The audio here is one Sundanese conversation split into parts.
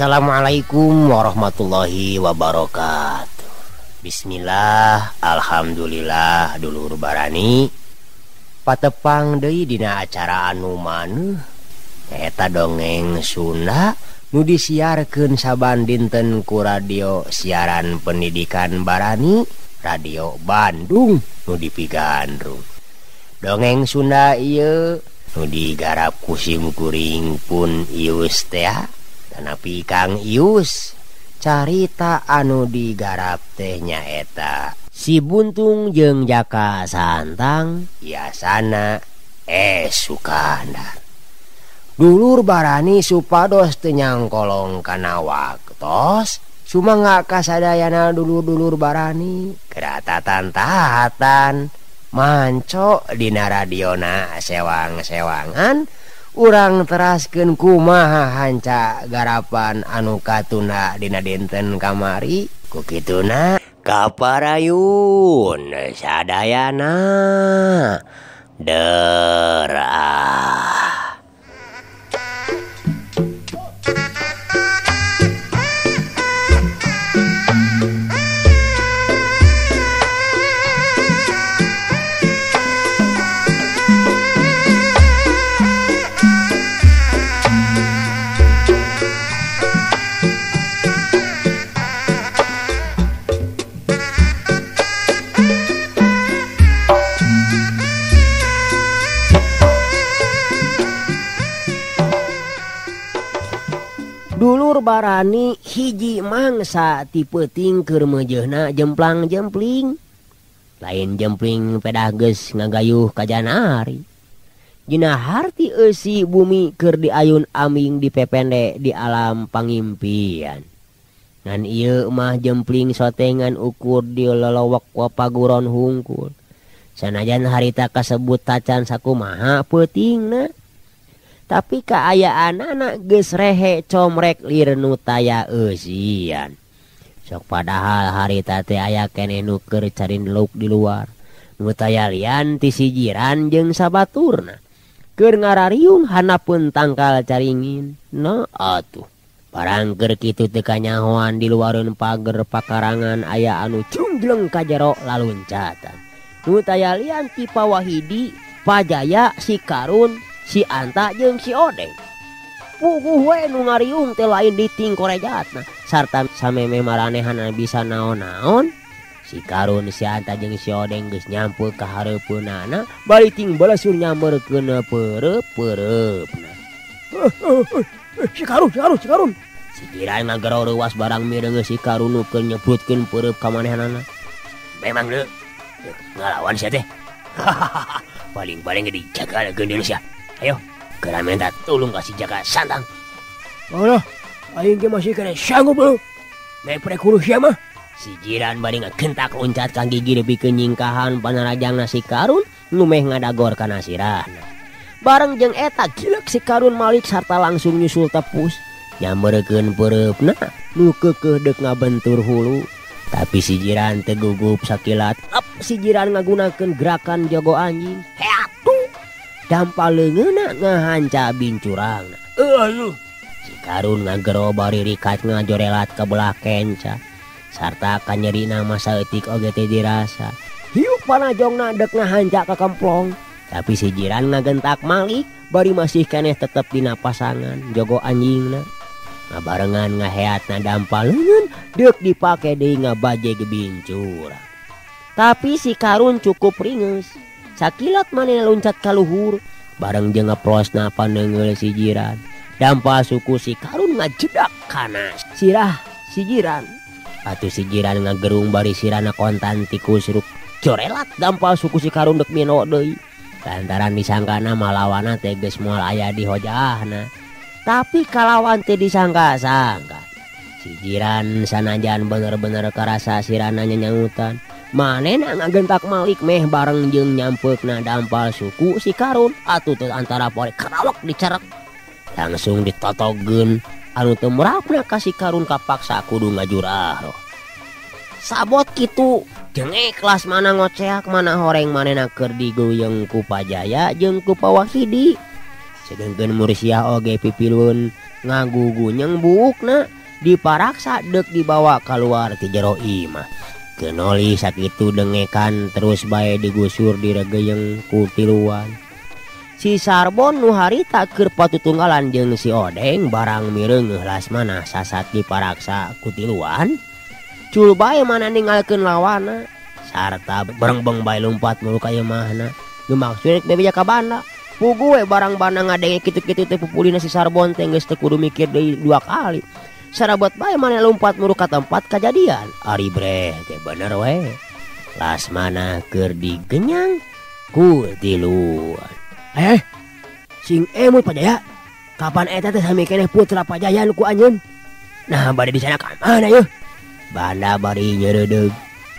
Assalamualaikum warahmatullahi wabarakatuh. Bismillah, alhamdulillah dulur barani patepang deui dina acara anu maneuh eta dongeng Sunda nu disiarkeun saban dinten ku radio siaran pendidikan Barani Radio Bandung nu dipigandrung. Dongeng Sunda ieu nu digarap ku sim kuring pun Ius teh tanapi Kang Ius. Carita anu digarap teh nyaeta Si Buntung jeung Jaka Santang Yasana Sukandar. Dulur barani supados teu nyangkolong kana waktos sumangga kasadayana dulur-dulur barani keratatan-tahatan manco dina radiona sewang-sewangan urang teraskeun kumaha hanca garapan anu katunda dina dinten kamari ku kituna kaparayun sadayana derah. Dulur barani hiji mangsa ti peuting keur meujeuhna jemplang-jempling. Lain jempling pedah geus ngagayuh ka janari. Dina harti eusi bumi keur diayun aming dipepende di alam pangimpian. Ngan ieu mah jempling sotengan ukur di lelewek wapaguron hungkul. Sanajan harita kasebut tacan sakumaha peutingna. Tapi kaayaanana geus rehe comrek lir nu taya eusian. Sok padahal harita teh aya keneh nu keur carin lauk di luar. Nu taya lian ti si jiran jeung sabaturna. Keur ngarariung hanapeun tangkal caringin. Nah atuh. Barang keur kitu teu kanyahoan di luareun pager pakarangan aya anu cunggleng ka jero laluncatan. Nu taya lian ti Pawahidi, Pajaya, si Karun, si Anta jeung si Odeng. Puguh we nu ngariung teh lain diting korejatna sarta sameme maranehanna bisa naon-naon. Si Karun, si Anta jeung si Odeng geus nyampe ka hareupeunana bari ting balesur nyamberkeun peureup-peureupna. Si Karun, si Karun, si Karun. Si Jiran ngagero reuwas barang mireungeus si Karun nu keur nyebrutkeun peureup ka manehanana. Memang deuk ngalawan sia teh. Paling-paling dijaga geundeul sia. Ayo, geura minta tulung ka si Jaka Santang. Alah, aing ge masih kena sanggup lu. Mepre kudu sia mah. Si jiran bari ngagentak loncat ka gigi pikeun nyingkahan panarajangna si Karun nu meh ngadagor kana sirahna. Bareng jeung eta gilek si Karun malik sarta langsung nyusul tepus. Nyamberkeun peureupna nu keukeuh deuk ngabentur hulu. Tapi si jiran teu gugup sakilat. Ap si jiran ngagunakeun gerakan jago anjing. Heat. Dampal leungeunna ngahanca bincurangna. Aduh. Si Karun ngagero bari rikat ngajorelat ka belah kenca. Sarta kanyerina masa eutik oge teh dirasa. Hiuk panajongna deuk ngahanca ka kemplong. Tapi si jiran ngagentak malik bari masih keneh tetep dina pasangan jago anjingna. Ngabarengan ngaheatna dampal leungeun deuk dipake deui ngabaje gebincurang. Tapi si Karun cukup ringeus. Sakilat manehna loncat ka luhur bareng jeung ngeprosna paneunggeul si jiran. Dampal suku si Karun ngajedak kana sirah si jiran. Atuh si jiran ngagerung bari sirana kontan tikusruk. Corelat dampal suku si Karun deuk mino deui. Lantaran disangkana malawana teh geus moal aya di hojahna. Tapi kalawan teh disangka-sangka. Si jiran sanajan bener-bener karasa sirana nyanyangutan. Manehna ngagentak malik meh bareng jeung nyampeukna dampal suku si Karun. Atuh teu antara poe kerawak dicerek. Langsung ditotogeun anu teu merapna ka si Karun kapaksa kudu ngajurah. Sabot kitu jengek kelas mana ngoceak mana horeng manehna keur digoyeng ku Pajaya jeung ku Pawahidi. Sedengkeun Mursiah oge pipilueun Ngagugunyeng buukna diparaksa deuk dibawa kaluar ti jero imah. Teu nolih sakitu dengekan terus bae digusur diregeyeng ku tiluan. Si Sarbon nu harita keur patutunggalan jeung si Odeng barang mireungeuh Lasmanah sasat diparaksa ku tiluan. Cul bae mana ninggalkeun lawana sarta berengbeng bae lumpat mulu ka imahna. Nu maksud rek bebeja ka banda. Puguh we barang banda ngadenge kitu-kitu teh pupulina si Sarbon teh geus teu kudu mikir deui dua kali. Sarabot bae mana lumpat muru ka tempat kajadian. Ari breh teh bener we. Lasmanah keur digenyang ku tiluan. Sing emut Pajaya. Kapan eta teh sami keneh putra Pajaya nu ku anjeun? Nah bade di sana ka mana yeuh? Banda bari nyeureudeuh.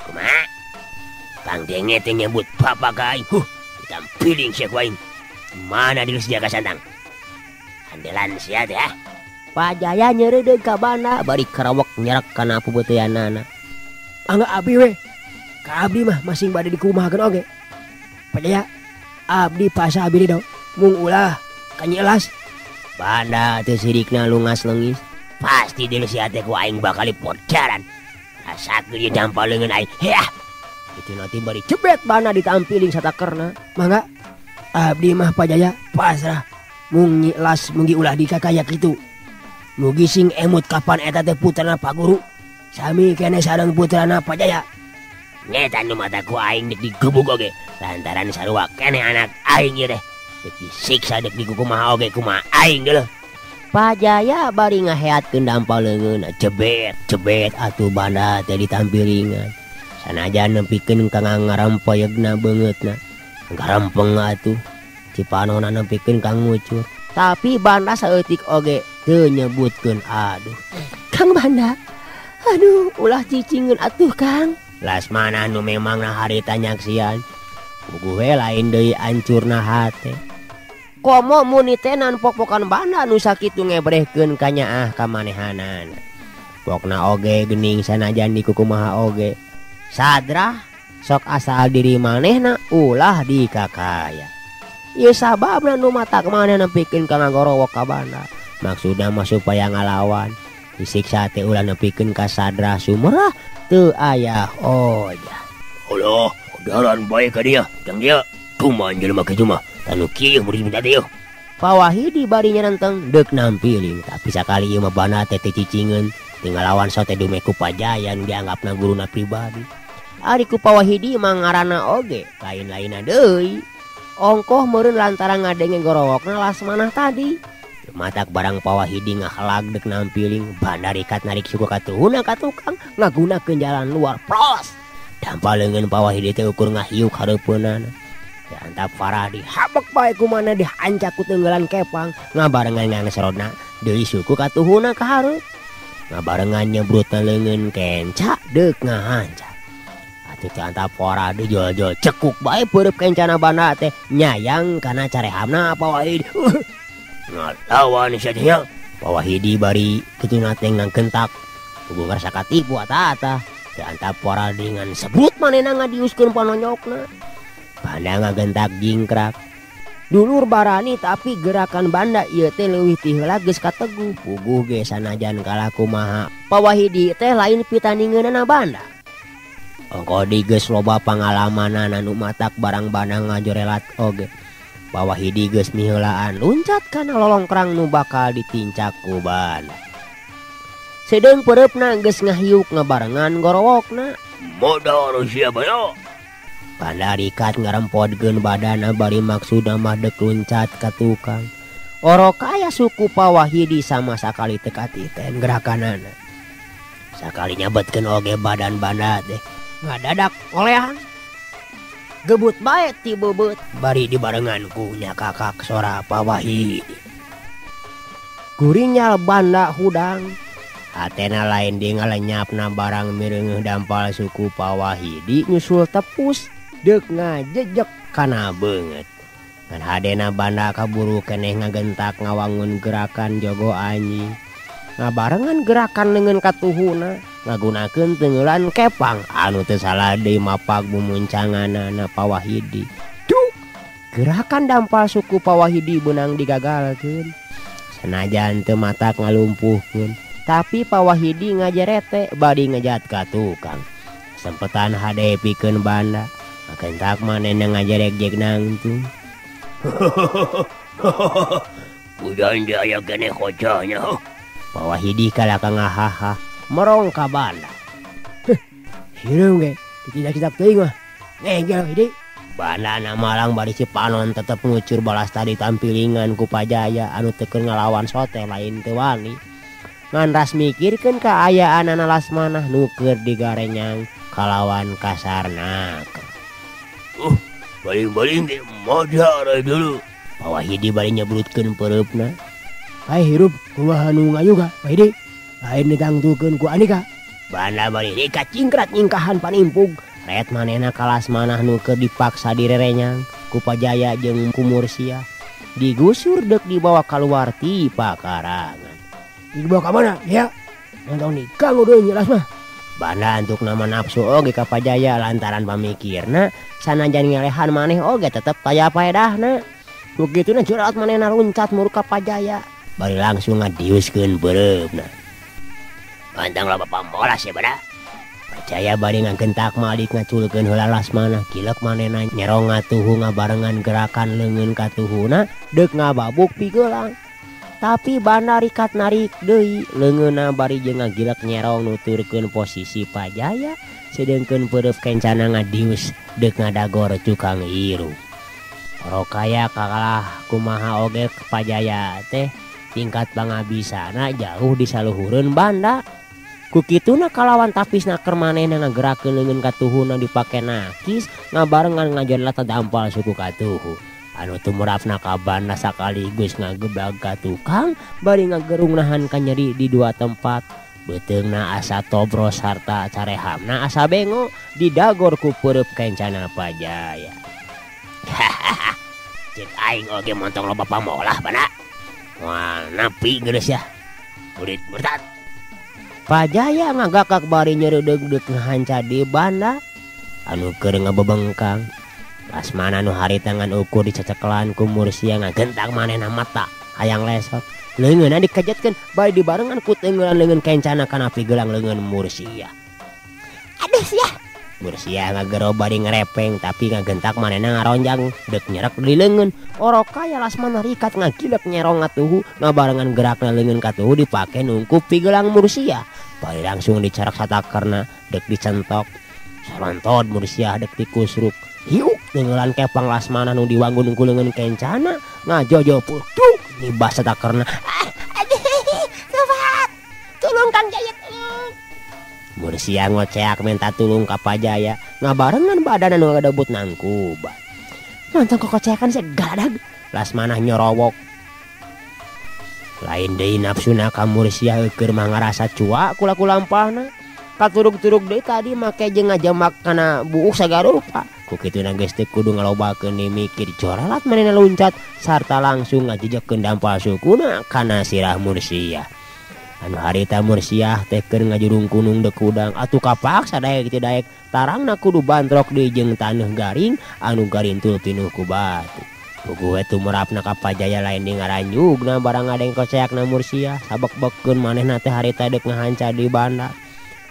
Kumaha? Kang denge teh nyebut bapa ka aing. Huh, ditampiling sia ku aing. Mana diri sia kasantang? Andelan sia teh ah. Pajaya nyeureudeuh ka banda bari karawek nyerek kana pubeuteanana. Angga abdi we. Ka abdi mah masing bade dikumahakeun oge. Pajaya abdi pasah abdi ridho. Mung ulah ka Nyi Elas. Banda teu sirikna lungas leungis. Pasti diri sia teh ku aing bakal dipodaran. Rasakeun ieu dampal leungeun aing. Heah. Itu nanti bari cebet banda ditampiling satakerna. Mangga abdi mah Pajaya pasrah. Mung Nyi Elas munggi ulah dikakaya kitu. Mugi sing emut kapan eta teh putrana Pak Guru. Sami keneh sareng putrana Pajaya. Nyeta nu mata ku aing deuk digebug oge lantaran sarua keneh anak aing ieu teh. Deuk disiksa deuk dikukumaha oge kumaha aing geuleuh. Pajaya bari ngaheatkeun dampal leungeunna jebet jebet atuh banda teh ditampilingan. Sanajan nepikeun ka ngarempoyegna beungeutna. Garempeng atuh cipanona nepikeun ka ngucur. Tapi banda saeutik oge teu nyebutkeun aduh. Kang Banda, aduh ulah cicingeun atuh Kang. Lasmanah nu memangna harita nyaksian. Puguh we lain deui ancurna hate. Komo munitenan pok-pokan banda nu sakitu ngebrehkeun ka nyaah ka manehanana. Pokna oge geuning sanajan dikukumaha oge. Sadrah sok asal diri manehna ulah dikakaya. Ieu sababna nu matak maneh nepikeun ka ngagorowok ka banda. Maksudna mah supaya ngalawan. Disiksa teh ulah nepikeun ka sadrah sumerah teu aya ojah. Allah, daran bae ka dia. Jang dia kumaha jelema kitu mah. Tanu kieu murid minta teh. Pawahidi bari nyanenteng deuk nampiling, tapi sakali ieu mah banda teh teu cicingeun. Teu ngalawan sote dume ku Pajaya nu dianggapna guruna pribadi. Ari ku Pawahidi mah ngaranna oge, lain-lainna deui. Ongkoh meureun lantaran ngadenge gorowokna Lasmanah tadi. Matak barang Pawahidi ngahalag dek nampiling, bandar ikat narik suku katuhuna ka tukang ngagunakeun jalan luar pros. Dampal leungeun Pawahidi teh ukur ngahiuk hareupeunana. Diantap Farah dihabek bae kumana dihancak ku teunggelan kepang, ngabarengan nganserodna deui suku katuhuna ka hareup. Ngabarengan nyebrutna leungeun kenca deuk ngahancak. Atuh diantap Farah dijol-jol cekuk bae peureub kencana banda teh nyayang kana carehamna Pawahidi. Ngalawan sia Pawahidi bari kitu na teh ngangkentak. Kubu ngarasa katipu ata-ata. Diantap Farah dengan sebut manehna ngadiuskeun panonyokna. Banda ngagentak jingkrak. Dulur barani tapi gerakan banda ieu teh leuwih ti heula geus kateguh. Puguh ge sanajan kalah kumaha. Pawahidi teh lain pitaningeunana banda. Ongko geus loba pangalamanana nu matak barang banda ngajorelat oge. Pawahidi geus miheulaan luncat kana lolongkrang nu bakal ditincak ku banda. Sedeung peureupna geus ngahiuk ngabarengan gorowokna. Modal sia bayo. Banda rikat ngarempodkeun badana bari maksudna mah deuk luncat ka tukang. Orok aya suku Pawahidi sama sakali teu katiten gerakanana. Sakali nyabetkeun oge badan banda teh ngadadak olehan. Gebut bae ti beubeut bari dibarengan ku nyakakak sora Pawahidi. Gurinyal banda hudang. Hatena lain di ngalenyapna barang mireungeuh dampal suku Pawahidi nyusul tepus deuk ngajejek kana beungeut. Ngan hadena banda kaburu keneh ngagentak ngawangun gerakan jogo anjing. Ngabarengan gerakan leungeun katuhuna ngagunakeun teungeulan kepang anu teu salah deui mapak bumuncanganana Pawahidi. Duh, gerakan dampal suku Pawahidi beunang digagalkeun. Senajan teu matak ngalumpuhkeun, tapi Pawahidi ngajerete bari ngejat ka tukang. Sempetan hade pikeun banda, ngagentak manehna ngajerek-jek nangtung. Udah aya keneh hojanya. Pawahidi kalah ka ngahaha, merong ka banda. Heh, hireung ge, dikidak-kidak teuing mah. Ngegel hidi. Bandana malang bari si panon tetep ngucur balas tadi tampilingan ku Pajaya anu teu keur ngalawan sote lain teu wani. Ngan ras mikirkeun kaayaanana Lasmanah nu keur digarenyang kalawan kasarna. Baling-baling ge modar dulu. Pawahidi bari nyebrutkeun peureupna. Ai hirup kumaha nu ngayuga Pawahidi? Lain ditangtukeun ku Andika. Banda bari rika cingkrat nyingkahan panimpug. Ret manehna ka Lasmanah nu keur dipaksa direrenyang ku Pajaya jeung ku Mursiah. Digusur deuk dibawa kaluar ti pakarangan. Dibawa ka mana? Ya. Nonton nikah deui nya Lasmah. Banda antuk nama nafsu oge ka Pajaya lantaran pamikirna sanajan ngelehan maneh oge tetep taya paedahna. Ku kituna curhat manehna luncat muruk ka Pajaya. Bari langsung ngadiuskeun beureupna. Pantang loba pamolas ya bada. Pajaya bari ngagentak malik ngaculkeun heula Lasmanah kilek manehna nyerong ngatuhu ngabarengan gerakan leungeun katuhuna deuk ngababuk pigeulang. Tapi banda rikat narik deui leungeunna bari jeung ngagilek nyerong nuturkeun posisi Pajaya sedengkeun peureuf kencana ngadius deuk ngadagor cukang hirup. Rokaya kalah kumaha oge Pajaya teh tingkat pangabisana jauh disaluhureun banda. Ku kituna kalawan tapisna keur manehna ngagerakeun leungeun katuhuna dipake nakis ngabarengan ngajolat dampal suku katuhu. Anu tumrapna ka banda sakaligus ngageblag ka tukang bari ngagerung nahan kanyeri di dua tempat. Beuteungna asa tobros sarta carehamna asa bengo didagor ku peureub kencana Pajaya. Cek aing oge montong loba pamolah bana. Moal napi geus ya. Murid murtad. Pajaya ngagakak bari nyereudeuh ngahanca di banda anu keur ngabebengkang. Lasmana nu harita ngan ukur dicecekelan ku Mursiah ngagentak manehna mata hayang lesot. Leungeunna dikejetkeun bari dibarengan ku teungeulan leungeun kencana kana pigelang leungeun Mursiah. Aduh sia. Mursiah ngagero bari ngerepeng tapi ngagentak manehna ngaronjang deuk nyerek di leungeun. Orokaya Lasmana rikat ngagilek nyerong ngatuhu ngabarengan gerakna leungeun katuhu dipake nungkup pigelang Mursiah. Bari langsung dicarak satakerna deuk dicentok. Sarontot Mursiah deuk dikusruk. Hiuk teungeulan kepang Lasmana nu diwangun ku leungeun kencana ngajojo putuk nibas satakerna. Sobat, tulung Kang Jaya tulung. Mursiah ngoceak minta tulung ka Pajaya ngabarengan badana nu ngadebut nangkuban. Mantong kokoceakan segaladag. Lasmanah nyorowok. Lain deui nafsuna ka Mursiah keur mah ngarasa cuak kula-ku lampahna. Katurug-turug deui tadi make jeung ngajamak kana buuk sagarupa. Ku kituna geus teu kudu ngalobakeun mikir jorelat manehna luncat sarta langsung ngajejekeun dampal sukuna kana sirah Mursiah. Anu harita Mursiah teh keur ngajurung kunung deuk hudang atuh kapaksa daek teu daek tarangna kudu bantrok deui jeung taneuh garing anu garintul pinuh ku batu. Puguh we tumrapna ka Pajaya lain di ngaranjugna barang ngadeng koceakna Mursiah sabek-bekeun manehna teh harita deuk ngahanca di banda.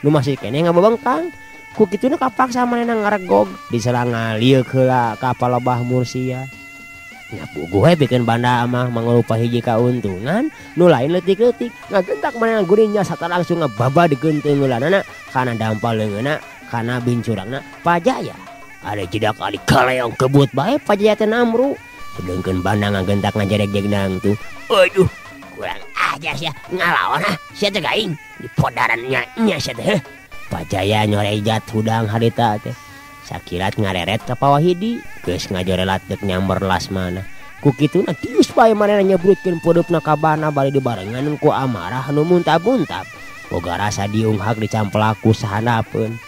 Nu masih keneh ngabebengkang. Ku kituna kapaksa manehna ngaregog diserang ngalieuk heula ka palebah Mursiah. Nya puguh we pikeun banda mah mangrupa hiji kauntungan nu lain leutik-leutik ngagentak manehna gurinya sarta langsung ngababa digeunteungulanana kana dampal leungeunna kana bincurangna Pajaya. Ada jedak ari kaleong kebut bae Pajaya teh namru. Sedengkeun banda ngagentak ngajerek-jek nangtu. Aduh, kurang ajar sia ngalawan ah sia teh gaing di podaran nya nya sia teh. Pajaya nyorejat hudang harita teh. Sakilat ngareret ka Pawahidi geus ngajorelat deuk nyamber Lasmana. Ku kituna tius bae manehna nyebrutkeun peureupna ka bana bari dibarengan ku amarah nu muntab-muntab. Boga rasa diunghak dicampelak ku sahandapeun.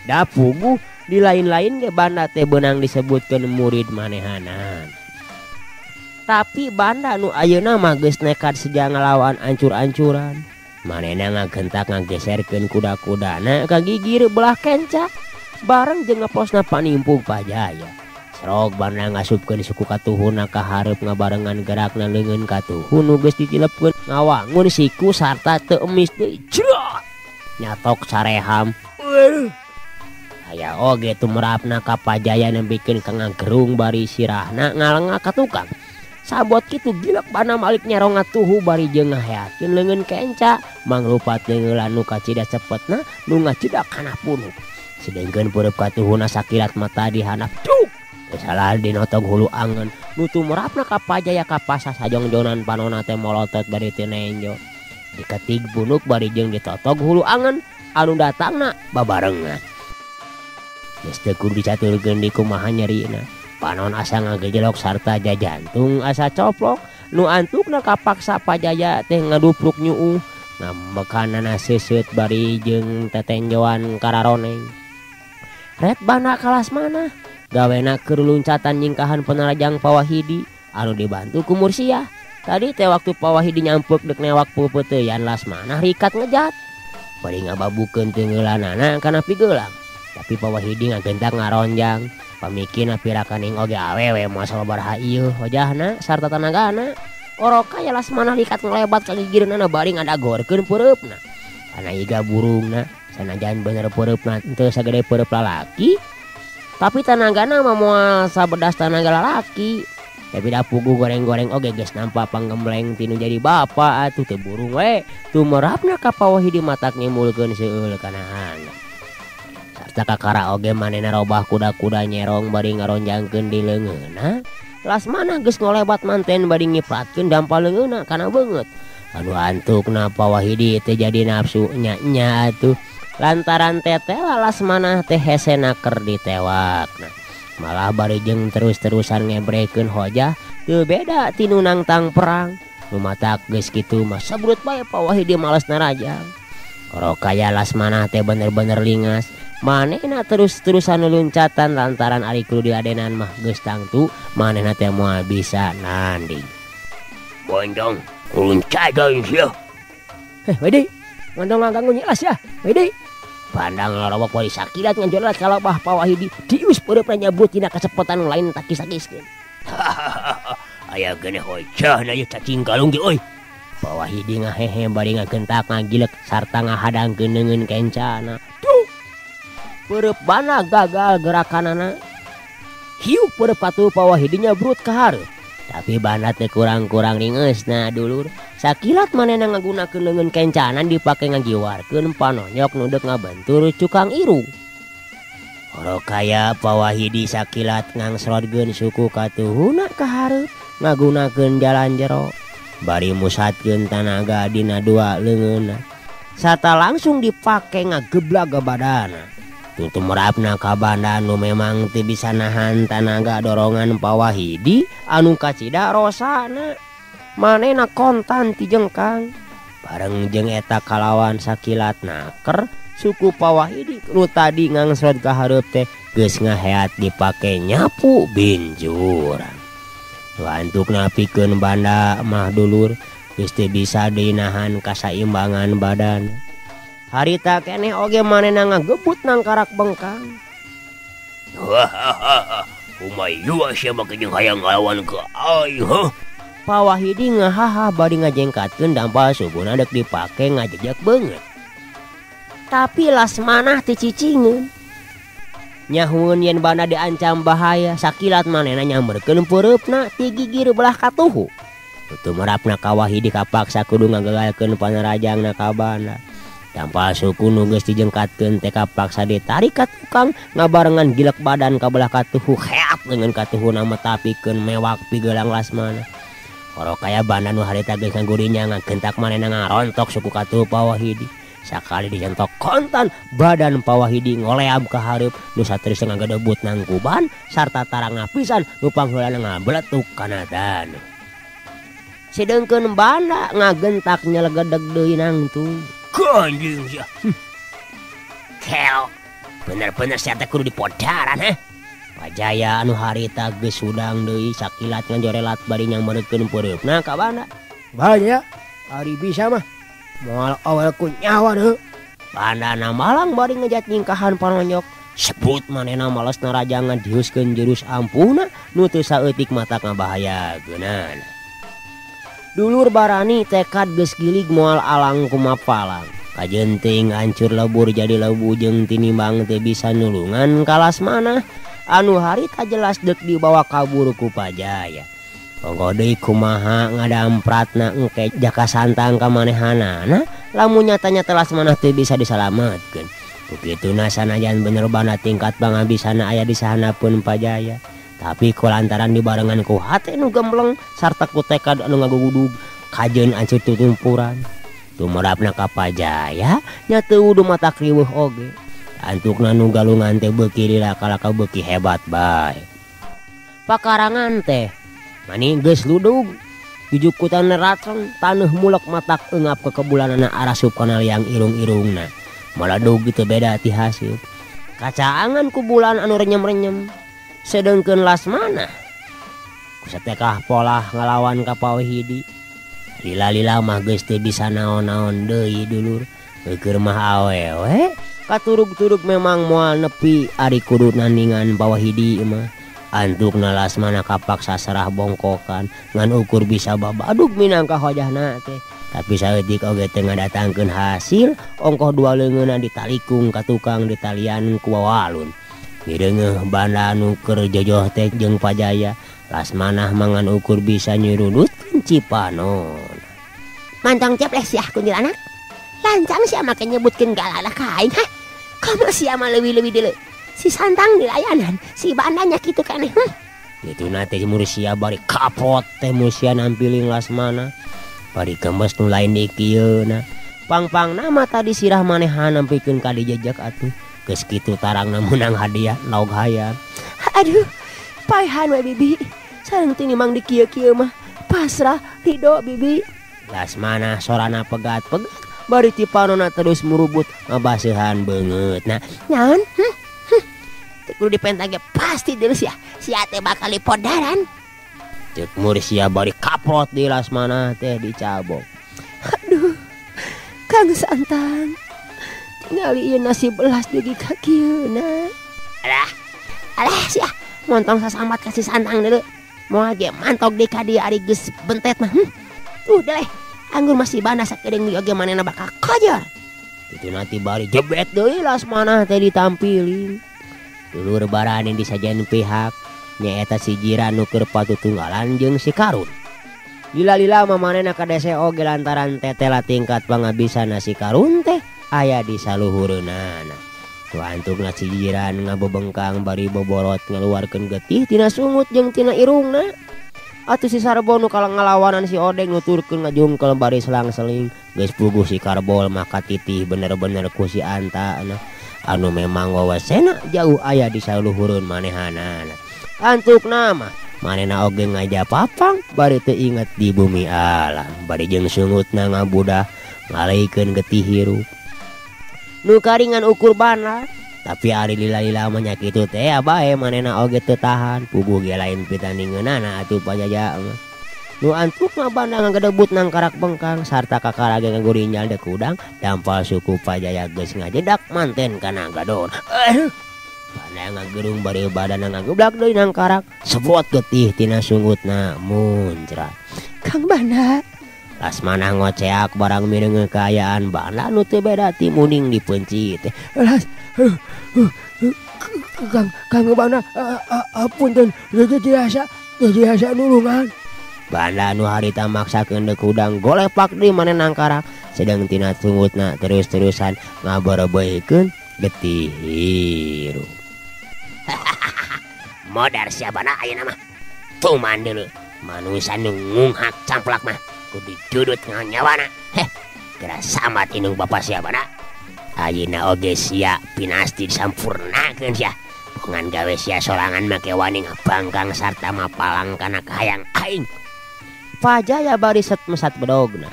Da puguh di lain-lain ge banda teh beunang disebutkeun murid manehanan. Tapi banda nu ayeuna mah geus nekat seja ngalawan ancur-ancuran. Manehna ngagentak ngageserkeun kuda-kudana ka gigir belah kenca bareng jeung ngeposna panimpug Pajaya. Serog banda ngasupkeun suku katuhuna ka hareup ngabarengan gerakna leungeun katuhu nu geus ditilepkeun ngawangun siku sarta teu emis deui. Jrot! Nyatok sareham. Aya oge tumerapna ka Pajaya nembikeun ka ngagerung bari sirahna ngalengak ka tukang. Sabot kitu gilek bana malik nyerong ngatuhu bari jeung ngaheatkeun leungeun kenca mangrupa teungeulan nu kacida cepetna nu ngacida kana punuk. Sedengkeun peureub katuhuna sakilat mata dihandap duk. Salah dinotong hulu angen nu tumerapna ka Pajaya kapasa sajongjonan panona teh molotot bari teu nenjo. Diketig punuk bari jeung ditotog hulu angen anu datangna babarengan. Geus teu kudu dicaturkeun di kumaha nyerina. Panon asa ngagejelok sarta jajantung asa coplok nu antukna kapaksa Pajaya teh ngadupluk nyuuh ngambekanana seuseut bari jeung tetenjoan kararoneng. Ret bana kalas mana gawena keur luncatan nyingkahan penarajang Pawahidi anu dibantu ku Mursiah. Tadi teh waktu Pawahidi nyampuk dek newak peupeuteuyan Lasmanah rikat ngejat bari ngababukeun teungeulanana kana pigelang. Tapi Pawahidi ngagentak ngaronjang pamikina pirakaning oge awewe moal sababaraha ieu hojahna sarta tanagana. Oroka ya Lasmanah likat ngelebat ka gigireunana bari ngadagorkeun peureupna. Kana iga burungna sanajan bener peureupna teu sagede peureub lalaki tapi tanagana mah moal sabedas tanaga lalaki. Tapi da puguh goreng-goreng oge geus nampa panggembleng tinu jadi bapa atuh teu burung we. Tumerapna ka Pawahidi matak ngimulkeun seueul kana anak. Sarta kakara oge manehna robah kuda-kuda nyerong bari ngaronjangkeun di leungeunna. Lasmanah geus ngolebat manten bari ngipratkeun dampal leungeunna kana beungeut. Anu antukna Pawahidi teh jadi nafsu nya-nya atuh. Lantaran tetela Lasmanah teh hesena keur ditewakna. Malah bari jeung terus-terusan ngebrekeun hojah teu beda tinu nangtang perang. Nu matak geus kitu mah sabrut bae Pawahidi males narajang. Korokaya Lasmanah teh bener-bener lingas. Manehna terus-terusan luncatan lantaran ari kudu diadenan mah geus tangtu manehna teh moal bisa nanding. Bondong luncatan sia. Heh wedi, ngondong ngaganggu nyilas ya. Wedi. Pandang lorowok wali sakilat ngajolat kalabah Pawahidi dius peureupna nyabut tina kacepetan lain takis-takiskeun. Aya geunih hojahna ieu cacing kalung ge euy. Pawahidi ngahehe bari ngagentak ngagilek sarta ngahadangkeun leungeun kencana. Duh. Peureub bana gagal gerakanana. Hiu peureub katuh Pawahidi nyabrut ka hareup. Tapi bana teh kurang-kurang ringeusna dulur. Sakilat manehna ngagunakeun leungeun kencanan dipake ngagiwarkeun panonyok nu deuk ngabentur cukang irung. Orokaya Pawahidi sakilat ngangsrodkeun suku katuhuna ka hareup ngagunakeun jalan jero. Bari musatkeun tanaga dina dua leungeunna. Sarta langsung dipake ngageblag ka badana. Tumerapna ka banda nu memang teu bisa nahan tanaga dorongan Pawahidi anu kacida rosana. Manehna kontan ti jengkang. Bareng jeung eta kalawan sakilat naker suku Pawahidi nu tadi ngangsrod ka hareup teh geus ngaheat dipake nyapu binjuran. Antukna pikeun banda mah dulur geus teu bisa dinahan kasaimbangan badan. Harita keneh oge manehna ngagebut nangkarak bengkang. Kumaha sia make jeung hayang ngalawan ka aing heuh. Pawahidi ngahaha bari ngajengkatkeun dampal suguna deuk dipake ngajejek beungeut. Tapi Lasmanah teu cicingeun. Nyahueun yen banda diancam bahaya sakilat manehna nyamberkeun peureupna ti gigir belah katuhu. Tumerapna Kawahidi kapaksa kudu ngagagalkeun panarajangna ka banda. Dampal suku nu geus dijengkatkeun teh kapaksa ditarik ka tukang ngabarengan gilek badan ka belah katuhu heat leungeun katuhuna metapikeun mewak pigelang Lasmana. Korokaya banda nu harita geus ngagurinya ngagentak manehna ngarontok suku katuhu Pawahidi. Sakali dicentok kontan badan Pawahidi ngoleab ka hareup nu saterusna ngagedebut nangkuban sarta tarangna pisan nu pangheulana ngabeletuk kana taneuh. Sedengkeun banda ngagentak nyelegedeg deui nangtung. Kanjeng sia. Kel. Bener-bener sia teh kudu dipodaran heh. Pajaya anu harita geus hudang deui sakilat ngajorelat bari nyamberkeun peureupna ka banda. Banyak ari bisa mah. Moal awal ku nyawa deuh. Bandana malang bari ngejat nyingkahan panonyok. Sebut manehna males narajangan dihuskeun jurus ampuhna nu teu saeutik matak ngabahayakeunana. Dulur barani tekad geus gilig moal alang kumapalang. Kajeun teuing hancur lebur jadi lebu jeung tinimbang teu bisa nulungan ka Lasmanah anu harita jelas deuk dibawa kabur ku Pajaya. Ongkoh deui kumaha ngadampratna engke Jaka Santang ka manehanana lamun nyata-nyata Lasmanah teu bisa disalametkeun. Kukituna sanajan bener bana tingkat pangabisana aya di sahanapeun Pajaya. Tapi kulantaran dibarengan ku hate nu gembleng sarta ku tekad anu ngagugudug kajeun ancur tutumpuran. Tumrapna ka Pajaya nya teu wudu matak riweuh oge. Antukna nu galungan teh beuki lila kalaka beuki hebat bae. Pakarangan teh mani geus ludug jujukutan raceng taneuh mulek matak eungap kekebulanana arasup kana liang irung-irungna. Maladug teu beda ti haseup. Kacaangan ku bulan anu renyem-renyem. Sedengkeun Lasmanah kusatekah polah ngalawan ka Pawahidi. Lila-lila mah geus teu bisa naon-naon deui dulur. Keur mah awewe katurug-turug memang moal nepi ari kudu nandingan Pawahidi mah. Antukna Lasmanah kapaksa serah bongkokan ngan ukur bisa babadug minangka hojahna teh. Tapi saeutik oge teu ngadatangkeun hasil, ongkoh dua leungeunna ditalikung ka tukang ditalian ku wawalun. Mireungeuh banda nu keur jojoh teh jeung Pajaya, Lasmanah mangan ukur bisa nyurudutkeun Cipanon. Mantong cepleh siah kuntilanak. Lancang sia make nyebutkeun galala ka aing hah. Komo sia mah leuwih-leuwih deuleu. Si Santang dilayanan, si bandanya kitu keneh. Dituna teh mursia bari kapot teh mursia nampiling Lasmanah. Bari gemes nu lain di kieuna. Pang-pangna mata disirah manehana pikeun ka dijejek atuh. Geus kitu tarangna meunang hadiah lauk hayam. Aduh, paehan we bibi. Sareng tinimbang di kieu-kieu mah pasrah ridho bibi. Lasmanah sorana pegat-pegat bari cipanona terus murubut ngabaseuhan beungeutna. Naon? Teu kudu dipenta ge pasti deuleu sia. Sia teh bakal dipodaran. Ceuk mursia bari kaprot di Lasmanah teh dicabok. Aduh, Kang Santang. Tingali ieu nasib belas dugi ka kieuna. Alah, alah sia. Montong sasambat ka si Santang deuleu. Moal ge mantok deui ka dieu ari geus bentet mah. Tuh deleh, anggur masih banda sakedeung deui oge manehna bakal koyor. Itu nanti bari jebet deui Lasmanah teh ditampiling. Dulur barani disajen pihak nyaeta si jiran nu keur patutunggalan jeung si Karun. Lila-lila mah manehna ka dese oge lantaran tetela tingkat pangabisana si Karun teh aya di saluhureunana. Tu antukna si jiran ngabebengkang bari boborot ngaluarkeun getih tina sungut jeung tina irungna. Atuh si Sarbon nu ngalawanan si Odeng nuturkeun ngajungkel bari selang-seling. Geus puguh si Karbol maka titih bener-bener ku si Antana anu memang wawasena jauh aya di saluhureun manehanana. Antukna mah manehna oge ngajapapang bari teu inget di bumi alam bari jeung sungutna ngabudah ngaleikeun getih hirup. Nu karingan ukur bana tapi ari lila-lila mah nya kitu teh bae manehna oge teu tahan puguh ge lain pitandingeunana atuh Pajaja mah. Nu antukna banda ngagedebut nangkarak bengkang sarta kakarage ngagurinyal deuk udang dampal suku Pajaya geus ngajedak manten kana gador. Banda ngagerung bari badana ngageblak deui nangkarak sebot getih tina sungutna muncrat. Kang Banda. Lasmanah ngoceak barang mireungeun kaayaan banda nu teu beda ti muning dipeunci teh. Las Kang Kang Banda apunten biasa biasa nulungan. Banda nu harita maksakeun deuk hudang golepak deui maneh nangkarak sedang tina sungutna terus-terusan ngaberebeuikeun getih hirup. Modar sia bana ayeuna mah. Tuman deuleu manusa nu ngunghak camplak mah kudu dudut nyawana. Heh, geura samat indung bapa sia bana. Ayeuna oge sia pinasti disampurnakeun sia. Bongan gawe sia sorangan make wani ngabangkang sarta mapalang kana kahayang aing. Pajaya bari set mesat bedogna.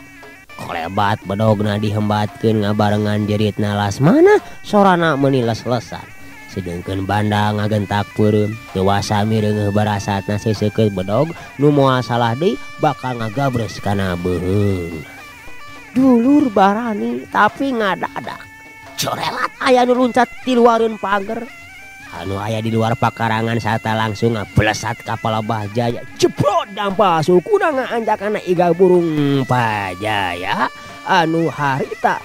Kolebat bedogna dihembatkeun ngabarengan jeritna Lasmanah sorana meuni les-lesan. Sedengkeun banda ngagentak peureum dewasa mireungeuh barasatna seuseukeuh bedog nu moal salah deui bakal ngagabres kana beuheung. Dulur barani tapi ngadadak. Corelat aya nu luncat ti luareun pager. Anu aya di luar pakarangan sarta langsung ngablesat ka Palebah Jaya. Jebrot dampal sukuna ngaanjakana iga burung Pajaya anu harita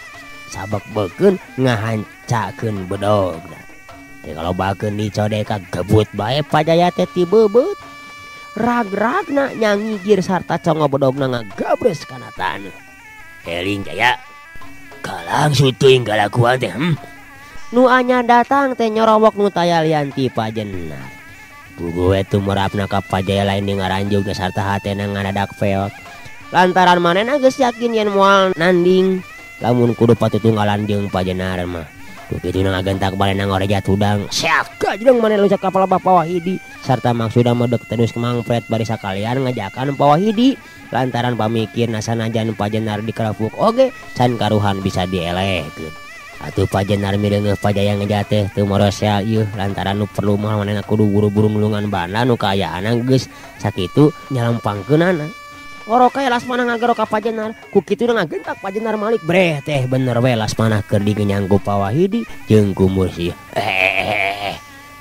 sabek beukeun ngahancakeun bedogna. Teh kalobakeun dicodeka gebut bae Pajaya teh ti beubeut. Rag-ragna nyangigir sarta congo bedogna ngagabres kana taneuh. Eling Jaya, galang sutuing galakuan teh. Nu anyar datang teh nyorowok nu taya lian ti Pajenar. Puguh we tumurapna ka Pajaya lain di ngaranjug sarta hatena ngadadak peot. Lantaran manehna geus yakin yen moal nanding lamun kudu patutunggalan jeung Pajenar mah. Ku kituna ngagentak balena ngorejat hudang. Seak gajreng maneh loncat ka Palebah Pawahidi sarta maksudna mah deuk terus mangpret bari sakalian ngajakan Pawahidi lantaran pamikirna sanajan Pajenar dikerapuk oge can karuhan bisa dielehkeun. Atuh Pajenar mireungeuh Pajaya ngejat teh teu morosel ieu lantaran nu perlu mah manehna kudu buru-buru nulungan banda nu kaayaanna geus sakitu nyalempangkeunana. Oroka Lasmana ngagero ka Pajenar, ku kituna ngagentak Pajenar malik breh teh bener we Lasmana keur digenyang ku Pawahidi jeung ku Mursiah.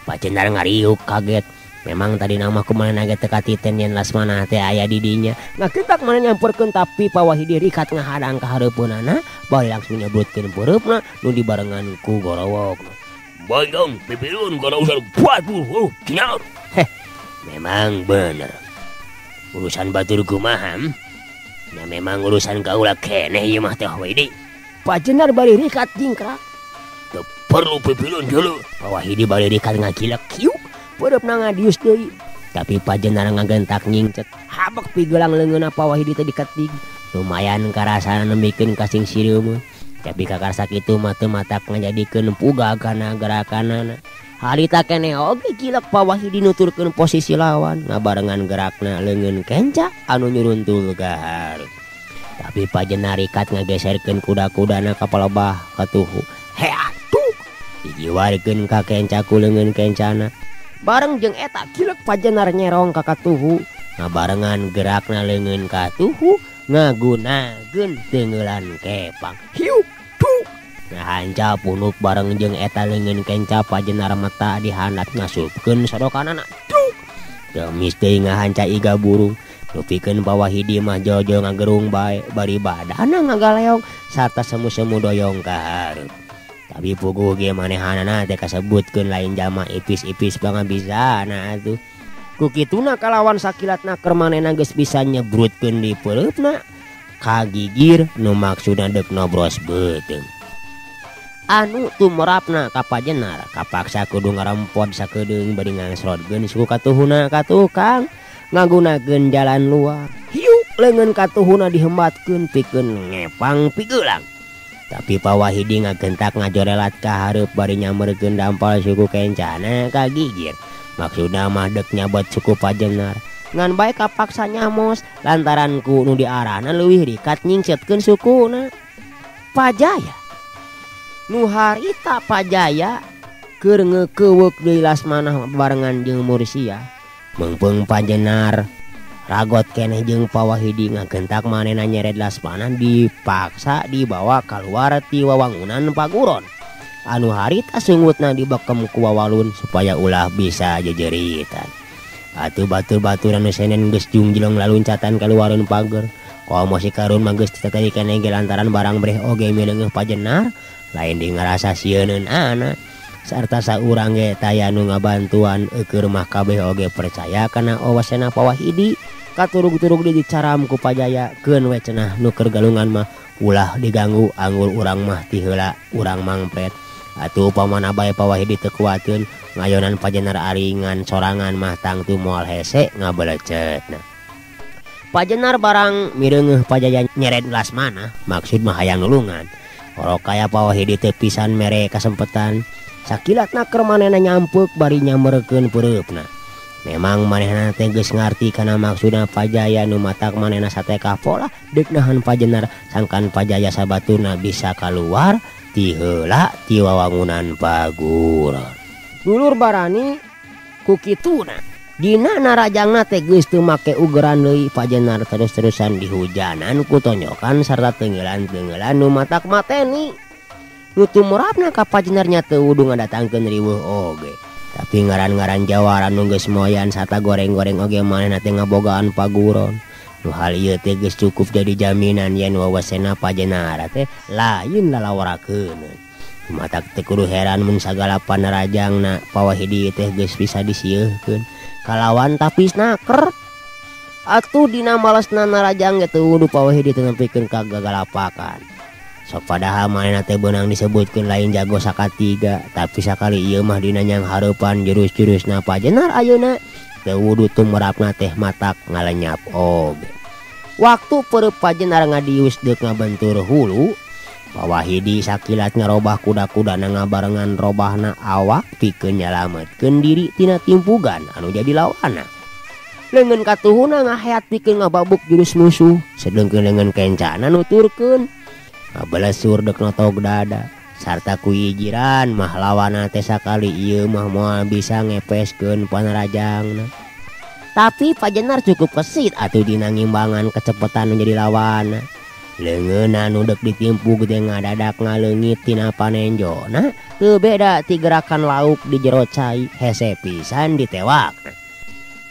Pajenar ngariuk kaget. Memang tadi nama ku manehna ge teu katiten yen Lasmana teh aya di dinya. Ngagentak manehna nyamperkeun tapi Pawahidi rikat ngahadang ka hareupeunana bari langsung nyebrutkeun peureupna nu dibarengan ku gorowok. Bayang pipilun kana urusan batur, kinar. Heh, memang bener. Urusan batur kumaha? Nah memang urusan kaula keneh ieu mah teh Wahidi. Pajenar bari rikat jingkrak. Teu perlu pipilun dulu. Pawahidi bari rikat ngagilek kieu. Peureupna ngadius deui. Tapi Pajenar ngagentak nyingcet. Habek pigelang leungeunna Pawahidi teh diketig. Lumayan karasana nemikeun kasing sireum. Tapi kakarsa kitu mah teu matak ngajadikeun puga kana gerakanana. Harita keneh oge gilek Pawahidi nuturkeun posisi lawan ngabarengan gerakna leungeun kenca anu nyuruntul ka hareup. Tapi Pajenar rikat ngageserkeun kuda-kudana ka palebah katuhu. He atuh dijiwarkeun ka kenca ku leungeun kencana. Bareng jeung eta gilek Pajenar nyerong ka katuhu ngabarengan gerakna leungeun katuhu ngagunakeun teungeulan kepang. Hiuk tuk ngahanca punuk bareng jeung eta leungeun kenca Pajenar mata dihandap ngasupkeun sodokanana. Tuk demis deui ngahanca iga burung lupikeun Pawahidi mah jojo ngagerung bae bari badana ngagaleong sarta semu-semu doyong ka hareup. Tapi puguh ge manehanana teh kasebutkeun lain jalma ipis-ipis pangabisana atuh. Ku kituna kalawan sakilatna keur manehna geus bisa nyebrutkeun di peureupna kagigir nu maksudna deuk nobros beuteung. Anu tumrapna ka Pajenar kapaksa kudu ngarempod sakedeung bari ngangsrodkeun suku katuhuna ka tukang ngagunakeun jalan luar. Hiuk leungeun katuhuna dihembatkeun pikeun ngepang pigeulang. Tapi Pawahidi ngagentak ngajorelat ka hareup bari nyamberkeun dampal suku kencana ka gigir. Maksudna mah deuk nyabot suku Pajenar. Ngan bae kapaksa nyamos lantaran ku nu diarahna leuwih rikat nyingsetkeun sukuna. Pajaya nu harita Pajaya keur ngeukeweuk deui Lasmana barengan jeung Mursiah. Meungpeung Pajenar ragot keneh jeung Pawahidi ngagentak manehna nyered Lasmana dipaksa dibawa kaluar ti wawangunan paguron. Anu harita sungutna dibekem ku wawalun supaya ulah bisa jejeritan. Atuh batur-baturan nu senen geus jungjleng laluncatan kaluareun pager. Komo si Karun mah geus teu keneh ge lantaran barang breh oge mileungeuh Pajenar lain di ngarasa sieuneun anak sarta saurang ge taya nu ngabantuan eueur mah kabeh oge percaya kana owasena Pawahidi. Katurug-turug di dicaram ku Pajaya keun we cenah nu keur galungan mah ulah diganggu anggur urang mah ti heula urang mangpret. Atuh upamana bae Pawahidi teu kuateun ngayonan Pajenar aringan sorangan mah tangtu moal hese ngabelecetna. Pajenar barang mireungeuh Pajaya nyered Lasmana maksud mah hayang nulungan. Orokaya Pawahidi teu pisan mere kasempetan. Sakilatna keur manehna nyampeuk bari nyamberkeun peureupna. Memang manehna teh geus ngarti kana maksudna Pajaya nu matak manehna satekah pola deuk nahan Pajenar sangkan Pajaya sabatuna bisa kaluar ti heula ti wawangunan paguron. Dulur barani ku kituna dina narajangna teh geus teu make ugeran deui Pajenar terus-terusan dihujanan ku tonyokan sarta teungeulan-teungeulan nu matak mateni. Nu tumrapna ka Pajenarnya teu wudu ngadatangkeun riweuh oge. Tapi ngaran-ngaran jawara nu geus moyan sata goreng-goreng oge manehna teh ngabogaan paguron. Nu hal ieu teh geus cukup jadi jaminan yen wawasena Pajenar teh lain lalawarakeuneun. Matak teu kudu heran mun sagala panarajangna Pawahidi teh geus bisa disieunkeun kalawan tapis naker. Atuh dina malesna narajang ge teu wudu Pawahidi teh nepikeun ka gagalapakan. Sok padahal manehna teh beunang disebutkeun lain jago sakatiga, tapi sakali ieu mah dina nyang hareupan jurus-jurusna Pajenar ayeuna teu wudu tumrapna teh matak ngalenyap oge. Waktu peureub Pajenar ngadius deuk ngabentur hulu, Pawahidi sakilat ngarobah kuda-kudana ngabarengan robahna awak pikeun nyalametkeun diri tina timpugan anu jadi lawanna. Leungeun katuhuna ngaheat pikeun ngababuk jurus musuh, sedengkeun leungeun kencana nuturkeun. Ngabalesur dek notog dada sarta ku jiran mah lawana teh sakali ieu mah moal bisa ngepeskeun panarajangna. Tapi Pajenar cukup kesit atuh dina ngimbangan kecepatan nu jadi lawana. Leungeunna nu deuk ditimpug teh ngadadak ngaleungit tina panenjona teu beda ti gerakan lauk di jero cai hese pisan ditewak.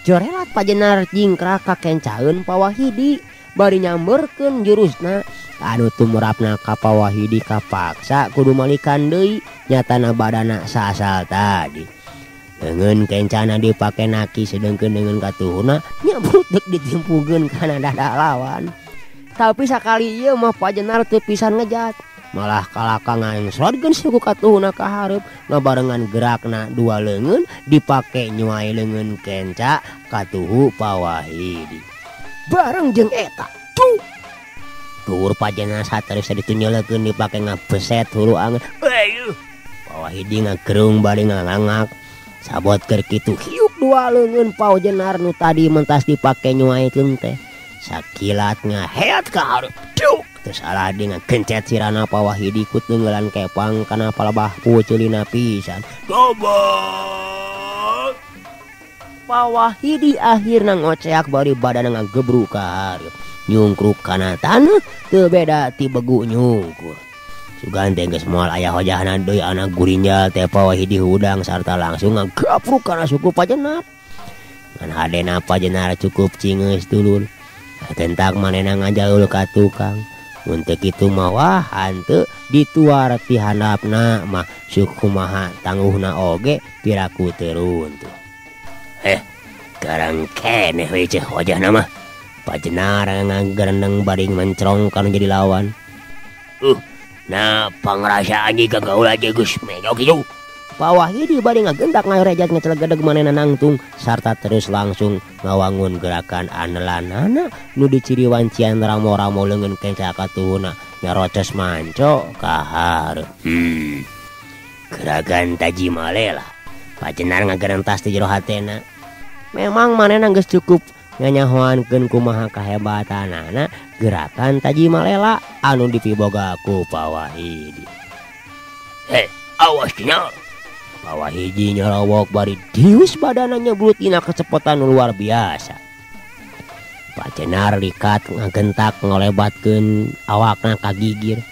Jorelat Pajenar jingkrak ka kencaeun Pawahidi bari nyamberkeun jurusna anu tumrapna ka Pawahidi kapaksa kudu malikan deui nyatana badana saasal tadi. Leungeun kencana dipake naki sedengkeun leungeun katuhuna nyabrut deuk ditimpugeun kana dada lawan. Tapi sakali ieu mah Pajenar teu pisan ngejat, malah kalaka ngangsrodkeun suku katuhuna ka hareup ngabarengan gerakna dua leungeun dipake nyuai leungeun kenca katuhu Pawahidi. Bareng jeung eta tuh tur Pajenar saterusna ditunyelekeun dipake ngabeset hulu angeun. Ayuh. Pawahidi ngagerung bari ngangangak. Sabot keur kitu hiuk dua leungeun Pajenar nu tadi mentas dipake nyuaikeun teh. Sakilat ngaheat ka hareup. Duk. Teu salah di ngagencet sirana Pawahidi ku teunggelan kepang kana palebah puceulina pisan. Goblok. Pawahidi akhirna ngoceak bari badana ngagebruk ka hareup. Nyungkruk kana taneuh teu beda ti begu nyungkur. Sugan teh geus moal aya hojahna deui anak gurinjal teh Pawahidi hudang sarta langsung ngagebruk kana suku Pajenar. Ngan hadena Pajenar cukup cingeus dulur. Tentak manehna ngajaul ka tukang. Mun teu kitu mah wah hanteu dituar ti handapna mah sukumaha tangguhna oge piraku teu runtuh. Heh, garang keneh we ceh wajahna mah. Pajenar ngagerendeng bari mencrong kana jadi lawan. Nah pangrasa anjing kagaula ge geus mega kitu. Pawahidi bari ngagendak ngayorejat ngecelegedeg manehna nangtung sarta terus langsung ngawangun gerakan anelanana nu diciri wancian ramo-ramo leungeun kenca katuhuna nyarocos manco ka hareup. Gerakan taji malela. Pajenar ngagerentas di jero hatena. Memang manehna geus cukup nganyahoankeun kumaha kahebatanana gerakan taji malela anu dipiboga ku Pawahidi. Heh, awas nya. Pawahidi nyorowok bari dius badana nyeblut dina kecepatan luar biasa. Pajenar likat ngagentak ngolebatkeun awakna ka gigir.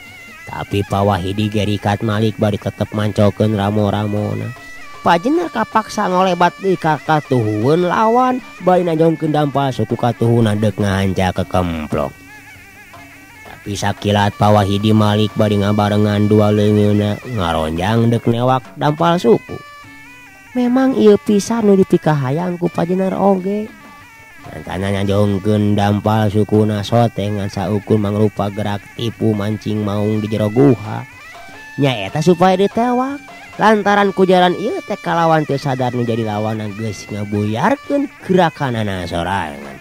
Tapi Pawahidi ge rikat malik bari tetep mancokeun ramo-ramona. Pajenar kapaksa ngolebat deui ka katuhueun lawan bari najongkeun dampal suku katuhuna deuk ngahanca kekemplok. Tapi sakilat Pawahidi malik bari ngabarengan dua leungeunna ngaronjang deuk newak dampal suku. Memang ieu pisan nu dipikahayang ku Pajenar oge. Nantana nyajongkeun dampal sukuna sote ngan saukur mangrupa gerak tipu mancing maung di jero guha. Nyaeta supaya ditewak. Lantaran kujaran ieu teh kalawan teu sadar nu jadi lawanna geus ngabuyarkeun gerakanana sorangan.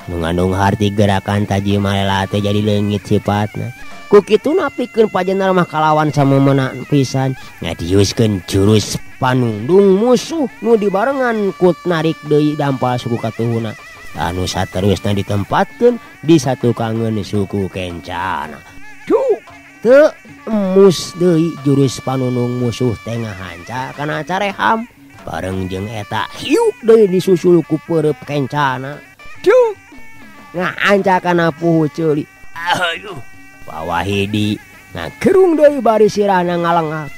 Nu ngandung harti gerakan taji malela teh jadi leungit sifatna. Ku kituna pikeun Pajenar mah kalawan samemena pisan ngadiuskeun jurus panundung musuh nu dibarengan ku narik deui dampal suku katuhuna. Anu saterusna ditempatkeun di satukangeun suku kencana. Duh, teu emus deui jurus panunung musuh teh ngahanca kana careham. Bareng jeung eta hiuk deui disusul ku peureub kencana. Duh, ngahanca kana puhu ceuli. Aduh, Pawahidi ngagerung deui bari sirahna ngalengak.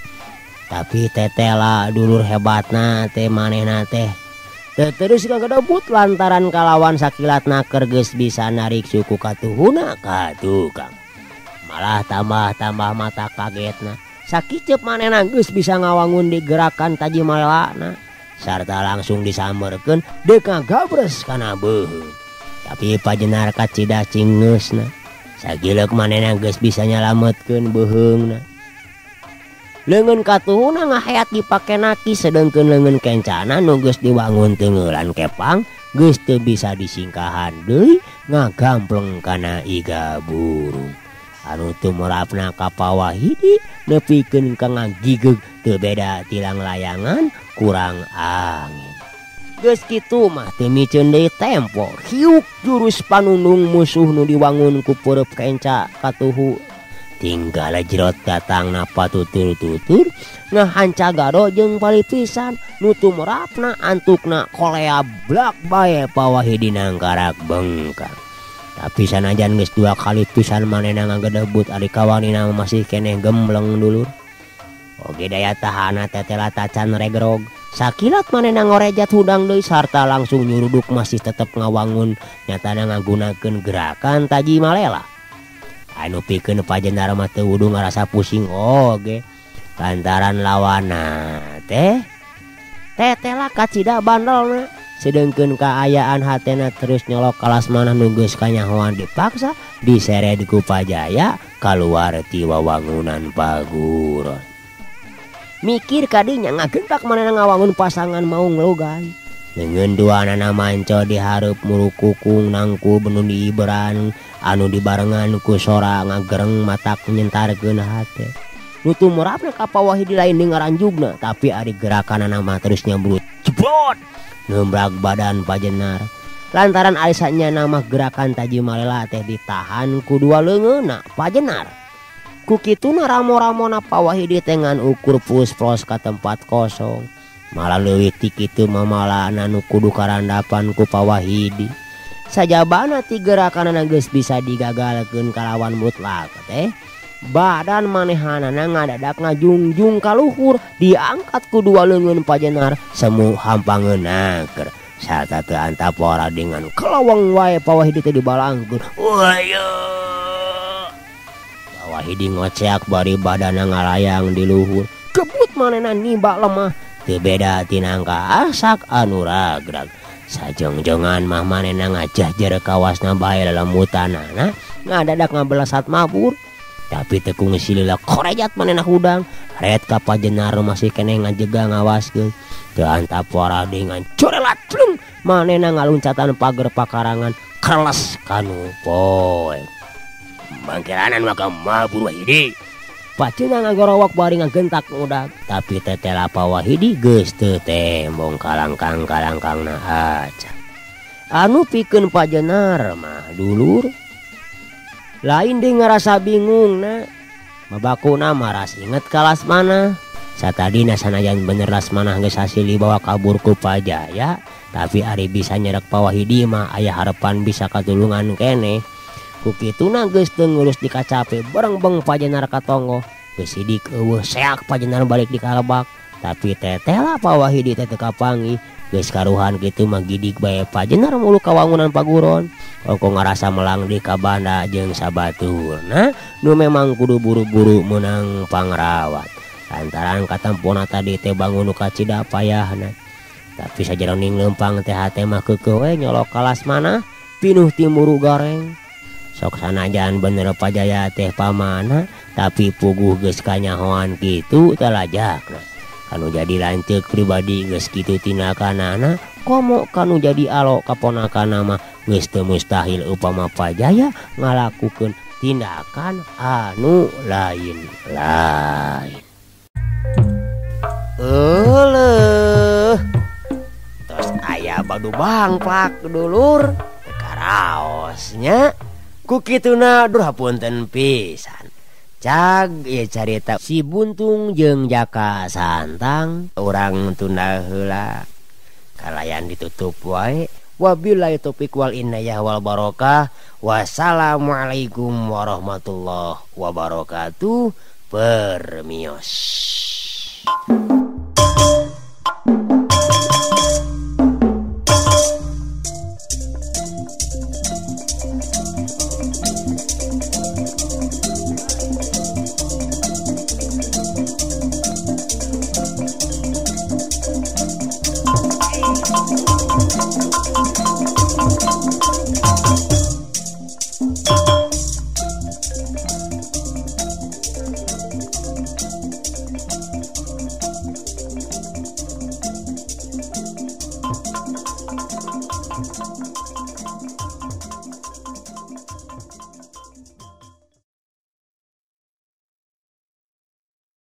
Tapi tetela dulur hebatna teh manehna teh terus kagedebut lantaran kalawan sakilat naker geus bisa narik suku katuhuna ka tukang. Malah tambah-tambah mata kagetna. Sakiceup manehna geus bisa ngawangun di gerakan taji malelana sarta langsung disamberkeun deuk ngagabres kana beuheung. Tapi Pajenar kacida cingeusna. Sagileuk manehna geus bisa nyalametkeun beuheungna. Leungeun katuhuna ngaheat dipake naki sedengkeun leungeun kencana nu geus diwangun teungeulan kepang geus teu bisa disingkahan deui ngagampleng kana iga burung. Anu tumrapna ka Pawahidi nepikeun ka ngagigeg teu beda tilang layangan kurang angin. Geus kitu mah teu miceun deui tempo hiuk jurus panundung musuh nu diwangun ku peureub kenca katuhu. Tinggal jerot datangna patutur-tutur ngahanca gado jeung palipisan nu tumrapna antukna kolea blak bae Pawahidi nangkarak bengkang. Tapi sanajan geus dua kali pisan manehna ngagedebut ari kawanina masih keneh gembleng dulur. Oge daya tahana tetela tacan regrog. Sakilat manehna ngorejat hudang deui sarta langsung nyuruduk masih tetep ngawangun nyatana ngagunakeun gerakan taji malela. Anu pikeun Pajenar mah teu wudu ngarasa pusing oge lantaran lawana teh tetela kacida bandelna. Sedengkeun kaayaan hatena terus nyolok kalasmanah nu geus kanyahoan dipaksa disered ku Pajaya kaluar ti wawangunan paguron. Mikir kadinya ngagentak manehna ngawangun pasangan mau ngelugai. Leungeun duanana manco dihareup murukukung nangku nu diiberan anu dibarengan ku sora ngagereng matak nyentarkeun hate. Nu tumrapna ka Pawahidi lain deui ngaranjugna tapi ari gerakanana mah terus nyambrut jebrot nembrak badan Pajenar. Lantaran alisanya nama gerakan taji malela teh ditahan ku dua leungeunna Pajenar. Ku kituna ramo-ramona Pawahidi teh ngan ukur pus-pros ka tempat kosong. Malah leuwih ti kitu mamalana nu kudu karandapan ku Pawahidi. Sajabana ti gerakanana geus bisa digagalkeun kalawan mutlak teh. Badan manehanana ngadadak ngajungjung ka luhur diangkat ku dua leungeun Pajenar semu hampangeun naker. Sarta teu antapora dengan kelawang wae Pawahidi teh dibalangkeun. Waya. Pawahidi ngoceak bari badana ngalayang di luhur. Kebut manehna niba lemah teu beda tinangka asak anu ragrag. Sajongjongan mah manehna ngajahjer kawasna bae lelemutanana ngadadak ngabelesat mabur. Tapi tekung silila korejat manehna hudang ret ka Pajenar masih keneh ngajega ngawaskeun. Teu antapora dengan corelat plung manehna ngaluncatan pager pakarangan keles kanu poe. Mangkiranan maka mabur Wahidi. Paceuna ngagorowok bari ngagentak udag. Tapi tetela Pawahidi geus teu tembong kalangkang-kalangkangna acan. Anu pikeun Pajenar mah dulur lain deui ngarasa bingung na. Mabakuna maras inget ka Lasmana. Satadina sanajan bener Lasmana geus hasil dibawa kabur ku Pajaya, tapi ari bisa nyerek Pawahidi mah aya harepan bisa katulungan keneh. Ku kituna geus teu ngurus dikacape berengbeng Pajenar ka tonggoh. Geus sidik eueuh seak Pajenar balik di kalebak. Tapi tetela Pawahidi teh teu kapanggih. Geus karuhan kitu mah gidig bae Pajenar mulu kawangunan paguron. Ongko ngarasa melang di kabanda jeung sabaturna nu memang kudu buru-buru meunang pangrawat. Lantaran katempona tadi teh bangun nu kacida payahna. Tapi sajeroning leumpang teh hate mah keukeuh we nyolok ka Lasmana pinuh timuru gareng. Sok sanajan bener Pajaya teh pamana tapi puguh geus kanyahoan kitu teh lajakna. Kanu jadi lanceuk pribadi geus kitu tindakanana komo kanu jadi alo kaponakanna mah geus teu mustahil upama Pajaya ngalakukeun tindakan anu lain-lain. Euleuh. Tos aya badu bangplak dulur teu karaosnya. Ku kituna duh hapunten pisan. Cag ieu carita si Buntung jeung Jaka Santang urang tunda heula. Kalayan ditutup wae. Wabillahi taufik wal inayah wal barokah. Wassalamualaikum warahmatullahi wabarakatuh. Permios. Jos.